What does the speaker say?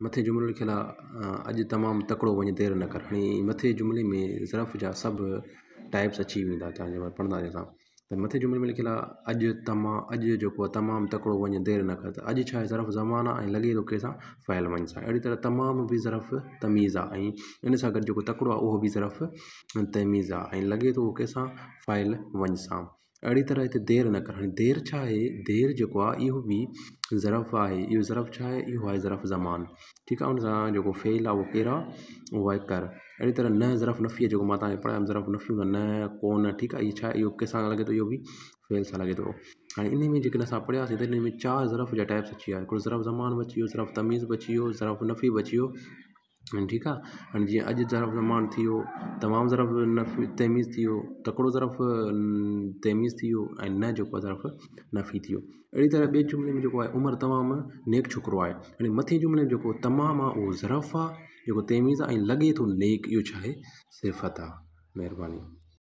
مٿي جملو لکيل آ اڄ تمام تڪڙو وڃ دير نه ڪر هاڻي مٿي جملي ۾ ظرف جا سڀ ٽائپس اچي ويندا توهان جي پڙهنداسين اسان ته مٿي جملي ۾ لکيل آ اڄ تما اڄ جيڪو آ تمام تڪڙو وڃ دير نه ڪر ته اڄ ڇا آهي ظرف زمان آ ۽ لڳي ٿو ڪنهن سان فعل وڃ سان اهڙي طرح تمام به ظرف تميز آ ۽ ان سان گڏ جيڪو تڪڙو آ اهو به ظرف تميز آ ۽ لڳي ٿو ڪنهن سان فاعل وڃ سان. اهڙي طرح هتي دير نه ڪر هاڻي دير ڇا آهي دير جيڪو آهي اهو به ظرف آهي اهو ظرف ڇا آهي اهو آهي ظرف زمان ٺيڪ آهي ان سان جيڪو فعل آهي اهو ڪير آهي اهو آهي ڪر اهڙي طرح نه ظرف نفي آهي جيڪو مان توهان کي پڙهايم ظرف نفي هوندو آهي نه ڪونه ٺيڪ آهي اهو ڇا اهو ڪنهن سان لڳي ٿو اهو به فعل سان لڳي ٿو هاڻي ان ۾ جيڪڏهن اسان پڙهياسين ته ان ۾ چار ظرف جا ٽائپس اچي ويا هڪڙو ظرف زمان به اچي ويو ظرف تميز به اچي ويو ظرف نفي به اچي ويو ٺيڪ آ هاڻي جيئن اڄ ظرف زمان ٿي ويو تمام ظرف نفي تميز ٿي ويو تڪڙو ظرف تميز ٿي ويو ۽ نه جيڪو آهي ظرف نفي ٿي ويو اهڙي طرح ٻئي جملي ۾ جيڪو آهي عمر تمام نيڪ ڇوڪرو آهي هاڻي مٿين جملي ۾ جيڪو تمام آهي اهو ظرف آهي جيڪو تميز آهي ۽ لڳي ٿو نيڪ اهو ڇا آهي صفت آهي مهرباني.